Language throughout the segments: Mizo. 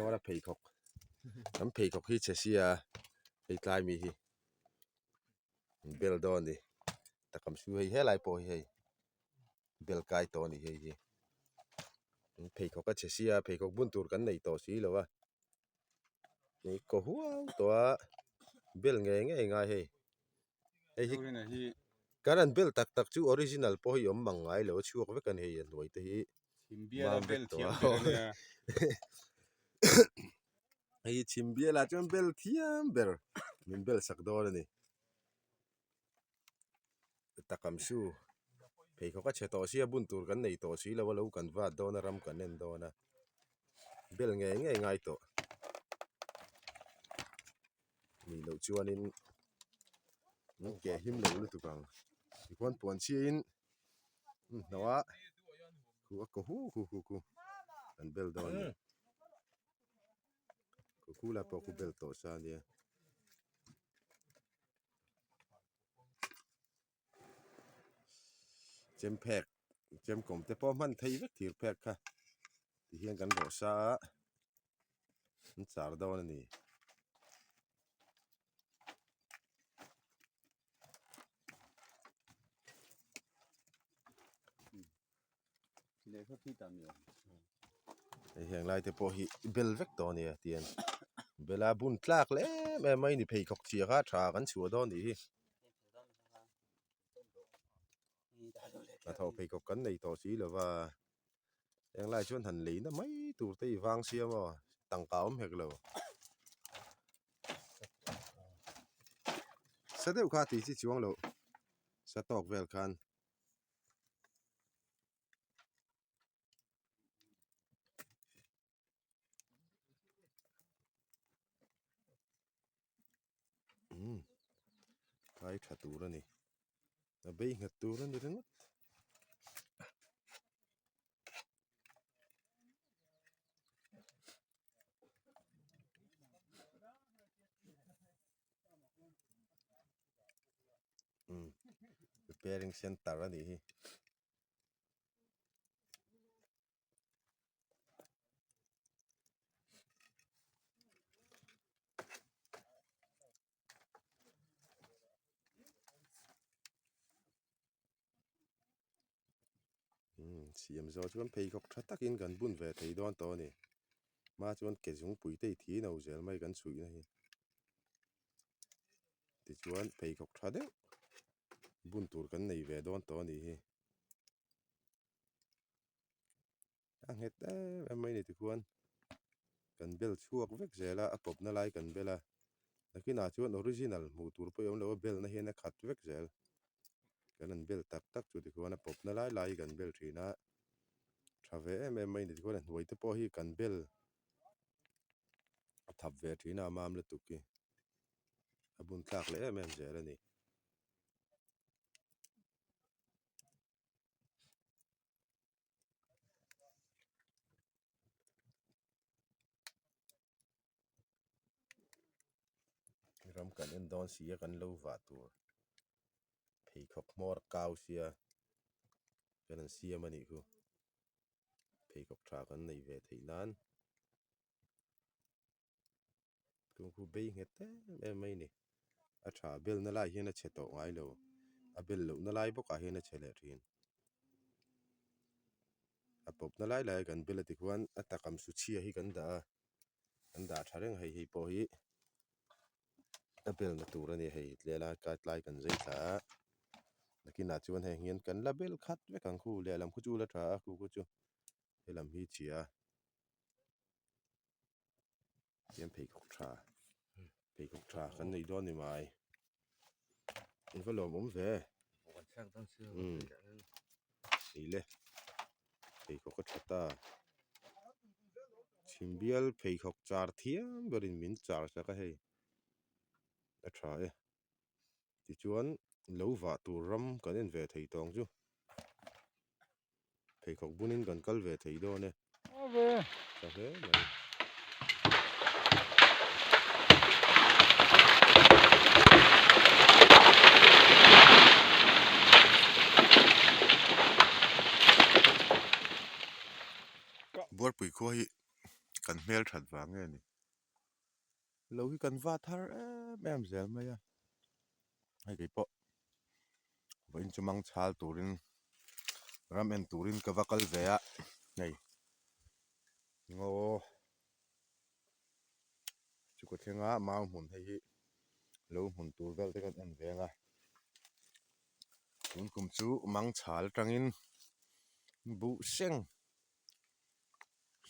Hmawra pheikhawk kan pheikhawk hi chhe sia hei tlai mi hi bel dawn a ni takam su hei helai pawh hi hei bel kai tawh a ni hei hi pheikhawk a chhe sia pheikhawk bun tur kan nei tawh si lo a hei kaw huau tawh a bel ngei ngei ngai hei hei hi kan han bel tak tak chu original pawh hi awm mang ngai lo a chhuak vek a ni hei a hnuai te hi mam vek tawh a hei hi chhim bial ah chuan bel thiam ber min bel sak dawn a ni takam su pheikhawk a chhe tawh sia bun tur kan nei tawh si lo a lo kan vat dawn a ram kan en dawn a bel ngei ngei ngai tawh nih loh chuanin an ke hlim lo lutuk ang tikhuan puan chhiain an hnawh a khu a kaw hu hu hu khu an bel dawn a ni khu khu lai pawh khu bel tawh sa a nia. Chem phek chem kawm te pawh hman thei vek thir phek kha ti hian kan rawh sa a an char dawn a ni. Hei heng lai te pawh hi bel vek tawh a nia tian bela bun tlak leh em em mai ni pheikhawk chhia kha tha kan chhuah dawn nih hi hnathawh pheikhawk kan nei tawh si lo va heng lai chuan han lei na mai tur te i vang sia maw tangka awm hek lo sa deuh kha tih chi chuang loh sa tawk vel khan. Umm kai tha tur a ni a bei nghet tur a ni ringawt. Umm repairing center a nih hi. Umm siam zawh chuan pheikhawk tha takin kan bun ve thei dawn tawh a ni hma chuan ke zungpui te i thi no zel mai kan chhuihna hi tichuan pheikhawk tha deuh bun tur kan nei ve dawn tawh a nih hi a nghet em em mai a ni tikhuan kan bel chhuak vek zel a a tawpna lai kan bel a nakinah chuan original hmuh tur pawh i awm lo a belna hian a khat vek zel kan han bel tak tak chu tikhuan a pawpna lai lai hi kan bel thin a tha ve em em mai a ni tikhuan a hnuai te pawh hi kan bel a thap ve thin a a mam lutuk hi a bun tlak leh em em zel a ni. Ram kan en dawn si a kan lo vah tur pheikhawk hmawr a kau sia kan han siam a nih chu pheikhawk tha kan nei ve theih nan. Tung khu bei nghet em em mai a ni a tha belna lai hian a chhe tawh ngai lo a bel lohna lai bawkah hian a chhe leh thin a pawpna lai lai kan bel a tikhuan a takam su chhia hi kan dah a kan dah tha reng hei hei pawh hi a belna tur a ni hei tlem a tlai kan zai thla a nakinah chuan heng hian kan la bel khat vek ang khu lehlam khu chu la tha a khu khu chu helam hi chhia. Tihian pheikhawk tha pheikhawk tha kan neih dawn ni mai in va lawm awm ve umm ei le pheikhawk a tha ta chhim bial pheikhawk char thiam berin min char sak a hei a tha e tichuan lo vah tur ram kan en ve thei tawng chu. Pheikhawk bunin kan kal ve thei dawn e. Tha hle mai. Buarpui khua hi kan hmelthat vang nge ni. Lo hi kan va thar em em zel mai a, hei kei pawh vawiin chu mang chhal turin ram en turin ka va kal ve a hei ngaw chu ka thleng a mau hmun hei hi lo hmun tur vel te kan en ve ang a tun kum chu mang chhal atangin buh seng.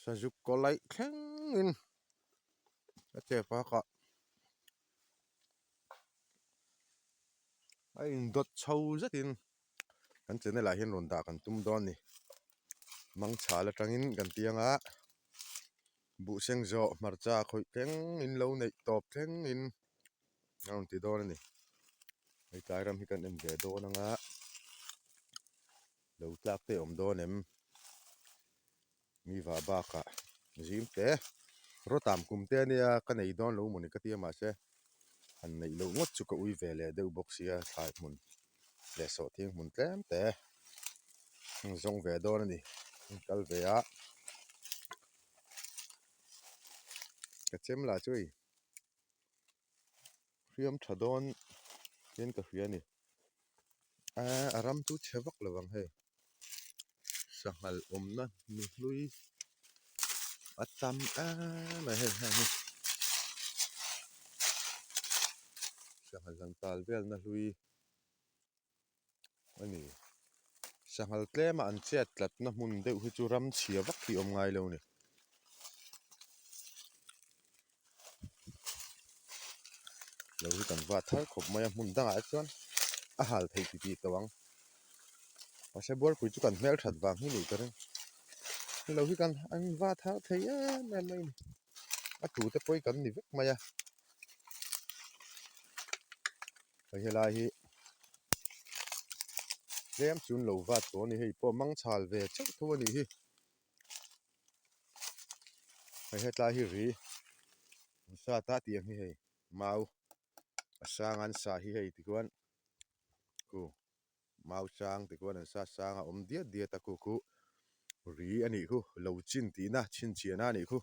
Sazuk kaw laih thlengin a che pak a, a indawt chho zetin kan channel ah hian rawn dah kan tum dawn a ni. Mangchhal atangin kan tiang a, buhseng zawh hmarcha khawih thlengin lo neih tawp thlengin a rawn ti dawn a ni. Hei tlai ram hi kan en ve dawn ang a. Lo tlak te awm dawn em? Mi vah bakah zim te rawtam kum te ania ka nei dawn lo mawni ka tia mahse han neih loh ngawt chu ka ui ve leh deuh bawk sia thlai hmun leh sawhthing hmun tlem te zawng ve dawn a ni kal ve a ka chem lah chu hei hriam tha dawn hian ka hria a ni. Eee a ram chu chhe vak lo ang hei sanghal awmna ni hlui a tam em a hei heng hi sanghal han tal velna hlui a ni sanghal tlema an chet tlatna hmun deuh hi chu ram chhia vak hi awm ngai lo a ni. Lo hi kan va thar khawp mai a hmun dangah chuan a hal theih ti tih tawh ang mahse bualpui chu kan hmel that vang hi nih ka ring lo hi kan an va thar thei em em mai a ni a tute pawh hi kan ni vek mai a hei helai hi tlem chu an lo vat tawh a ni hei pawh mangchhal ve chauh tho a nih hi. Hei hetlai hi ri an sat a tiang hi hei mau a sang an sah hi hei tikhuan khu mau sang tikhuan an sat sang a awm diat diat a khu khu ri a nih khu lo chin tihna chhinchhiahna a nih khu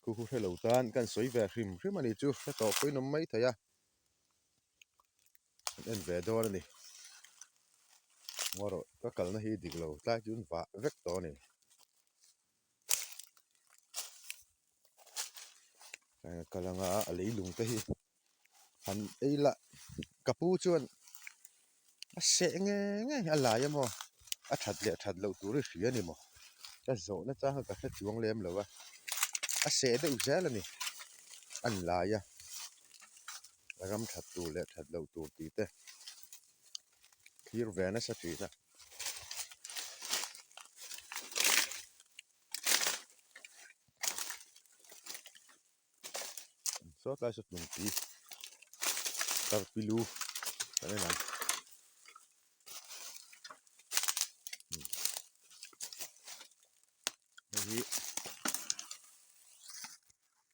khu khu hrelo tan kan sawi ve hrim hrim a nih chu hre tawh pawhin awm mai thei a. An en ve dawn a ni. Ngaw rawh ka kalna hi dik lo tlai chu an vah vek tawh a ni. Ka kal anga a leilung te hi han ei lah ka pu chuan a seh nge nge a lai a maw a that leh that loh tur hi hria a ni maw ka zawhna chang ka hre chuang lem lo a a seh deuh zel a ni a ni lai a. Ram that tur leh that loh tur tih te thlir ve nasa thin a. Saw tlai saw tlungpui tarpilu kan en ang. Hei hi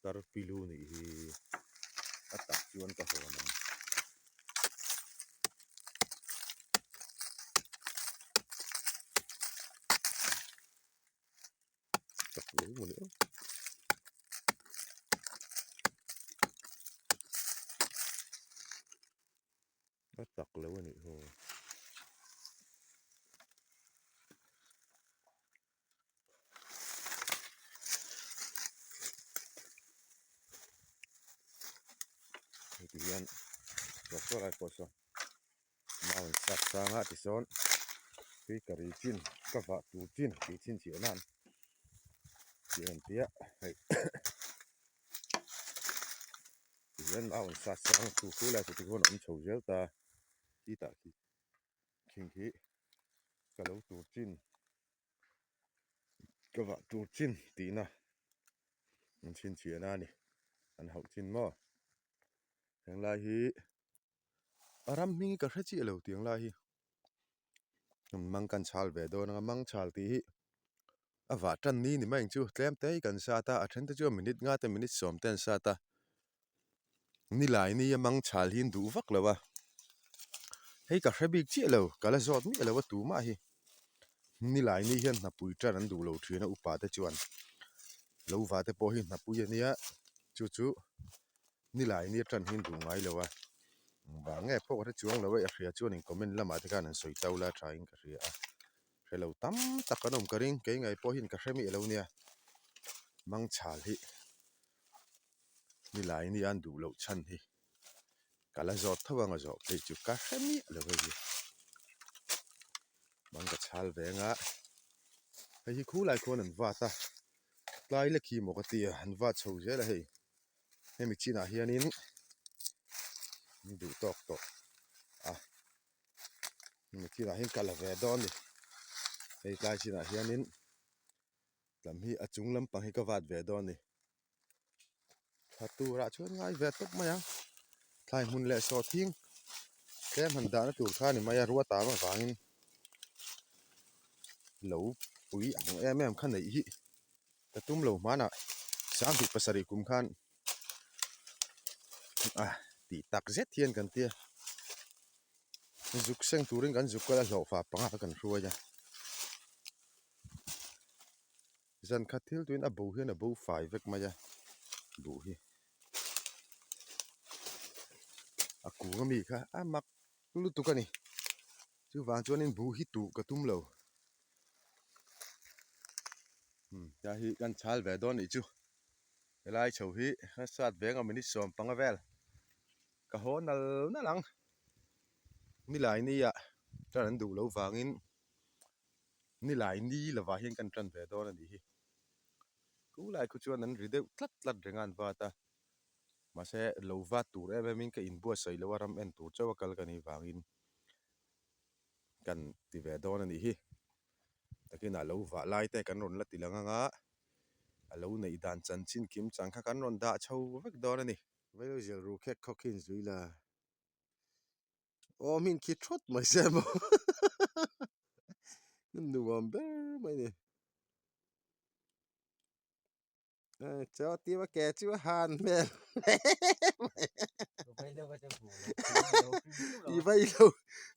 Tarpilu nih hi a tak chuan ka hawn ang. Tak lo maw ni aw. A tak lo a nih haw. Heti hian saw saw lai pawh saw mau an sat sang a tisawn tui ka ri chin ka vah tur chin tih chhinchhiah nan tih an ti a hei tihian mau an sat sang chu chu lai chu tikhuan a awm chho zel ta khitah khi khing khi ka lo tur chin. Ka vah tur chin tihna an chhinchhiahna a ni an hauh chin maw heng lai hi a ram hming hi ka hre chiah lo tiang lai hi mang kan chhal ve dawn anga mang chhal tih hi a vah tan ni ni mai ang chu tlem te hi kan sat a a then te chu minute nga te minute sawm te an sat a. Nilai ni a mang chhal hi an duh vak lo a, hei ka hre bik chiah lo, ka la zawt miah lo a tumah hi. Nilai ni hian hnapui tan an duh lo thin a upa te chuan. Lo va te pawh hi hnapui a nia chu chu nilai ni atan hian duh ngai lo a engvang nge pawh ka hre chuang lo a a hria chuan in comment lamah te khan an sawi chau la tha in ka hria a hre lo tam tak an awm ka ring kei ngai pawh hian ka hre miah lo nia mangchhal hi nilai ni an duh loh chhan hi ka la zawt tho ang a zawh phei chu ka hre miah lo hei hi mang ka chhal ve anga hei hi khulai khuan an vat a tlai lek hi maw ka ti a an vat chho zel a hei hemi chinah hianin an duh tawk tawh a hemi chinah hian ka la ve dawn a ni hei tlai chinah hianin lam hi a chung lampang hi ka vat ve dawn a ni. Tha turah chuan ngai ve tawp mai ang thlai hmun leh sawhthing tlem han dahna tur kha a ni mai a ruat am avangin lo pui ang em em kha neih hi ka tum lo hmanah sanghnih pasarih kum khan a tih tak zet hian kan tia zuk seng turin kan zuk kal a hlawhfa panga kan hruai a. Zan khat thil tuin a bo hian a bo fai vek mai a buh hi a kung ami kha a mak lutuk a ni chuvang chuanin buh hi tuh ka tum lo umm tia hi kan chhal ve dawn nih chu helai chho hi a sat ve ang a minute 15 vel ka haw nal nal ang nilai nia tan an duh loh vangin. Nilai ni lovah hian kan tan ve dawn a nih hi. Khu lai khu chuan an ri deuh tlat tlat reng a an vat a, mahse lo vat tur em em in ka inbuatsaih loh a ram en tur chauh a kal ka nih vangin kan ti ve dawn a nih hi. Takinah lo vah lai te kan rawn la ti lang anga a lo neih dan chanchin kim chang kha kan rawn dah chho vek dawn a ni. Vailo zel ru khek khawk hi inzui la. Aw hmin khi thawt mai se maw nuam ber mai ni chaw tiva ke chu a han hmel i vai lo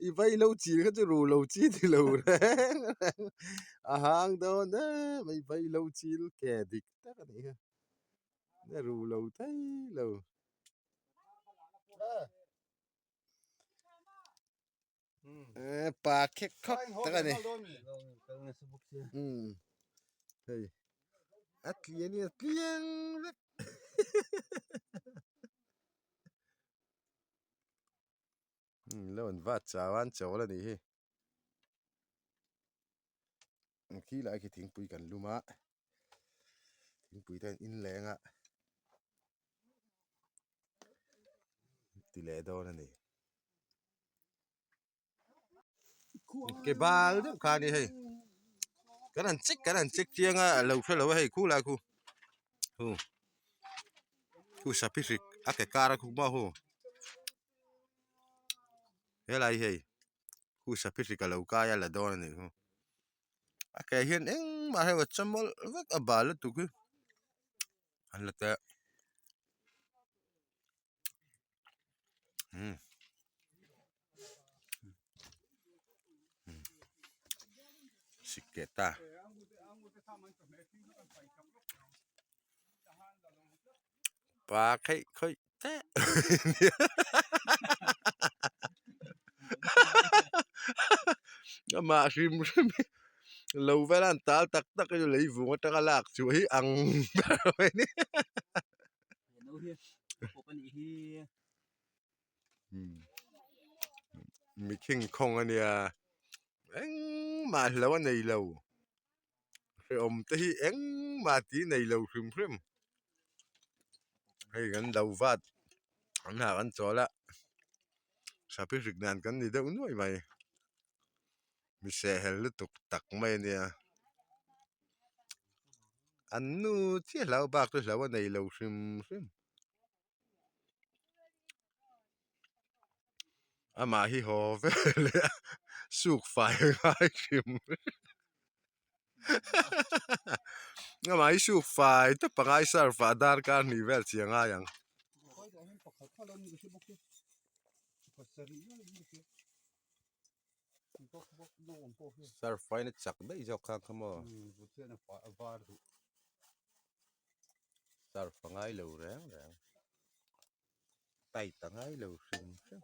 i vai lo chil kha chu ru lo chi ni lo reng reng a hang dawn em mai vai lo chil ke dik tak a nih kha a ru lo thei lo. Pa khek khawk tak a ni hei a tlian in a tliang vek lo an vat chau a an chawl a nih hi khi lai khi thingpui kan lum a thingpui te an in leng a ti leh dawn a ni ke bal deuh kha a ni hei kan han chek kan han chek chiang a lo hre lo a hei khulai khu hu khu saphi hrik a ke kar a khu maw hu helai hei. Khu saphi hrik a lo kai a la dawn a nih chu a ke hian engmah hei a cha mawlh vek a bal lutuk hi an la teh umm sik keh ta. Pa kheih khawih teh amah hrim hrim hi lo vel a an tal tak tak hi lei vung atanga lak chu hi ang ber mai a ni mihring khawng a nia engmah hlo a nei lo. Hrehawm te hi engmah tih nei lo hrim hrim hei kan lo vat an ha kan chawl a saphi hrik dan kan ni deuh nuai mai mi sehhel lutuk tak mai a nia an nu chiah hlau bak chu hlau a nei lo hrim hrim. Amah hi haw vel leh a suk fai a ngai hrim amah hi suk fai tawp a ngai surf ah darkar hnih vel chi a ngai ang. Surf faina chak daih zawk kha kha maw. ngai lo reng reng tight a ngai lo hrim hrim.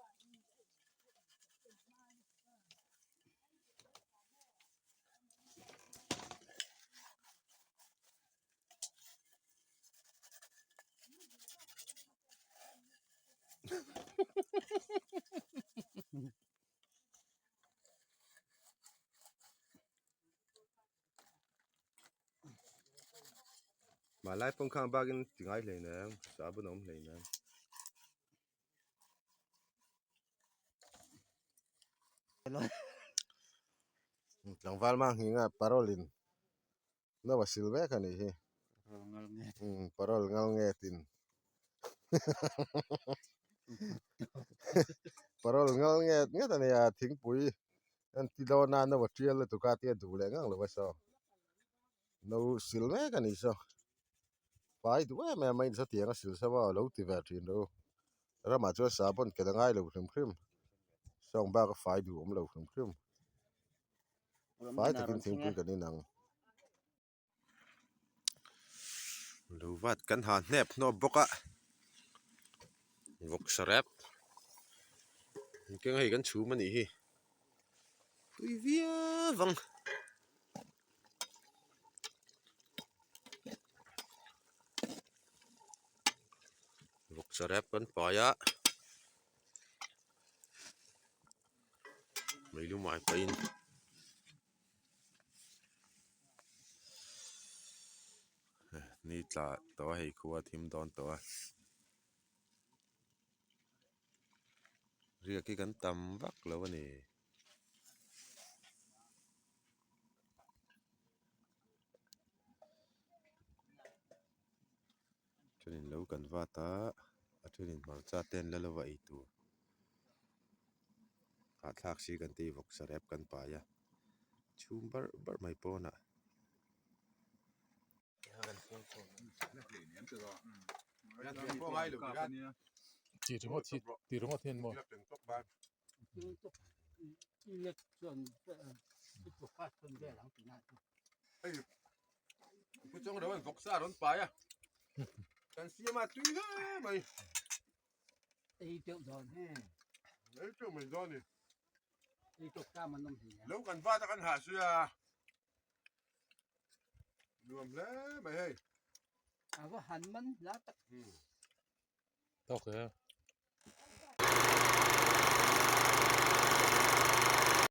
Hmanlai pawng khang bakin ti ngai hlei nen sahbawn a awm hlei nen. Tlangval mang hing a parol in no a sil vek a nih hi parol ngal nge tin parol ngal nge nget a nia thingpui an ti dawn a no a tial lutuk a tia duh leh ngang lo a saw no sil mek a nih saw fai duh em em a insaw tiang a sil saw a lo ti ve thin ro ramah chuan sahbawn ken a ngai lo hrim hrim sawng bak a fai duh awm lo hrim hrim. Fai takin thingpui kan in ang. Lo vat kan ha hnep hnawp bawk a, vawksa rep keng hei kan chhum a nih hi tui viau ang. Vawksa rep kan pai a. Mei lumai pahin ni tla tawh a hei khua a thim dawn tawh a riak hi kan tam vak lo a ni. Thenin lo kan vat a a thenin hmarcha te an la lo va ei tur hahthlak si kan tih vawk sarep kan pai a chhum barh barh mai pawnah. Ti ringawt hi ti ringawt hian maw. Pu chawng reuh an vawksa a rawn pai a kan siam a tui hle mai ei teuh dawn he ei teuh mai dawn ni ei tawk ta man awm hle lo kan vat a kan hah sia nuam hle mai hei a va han man la tak tawk e.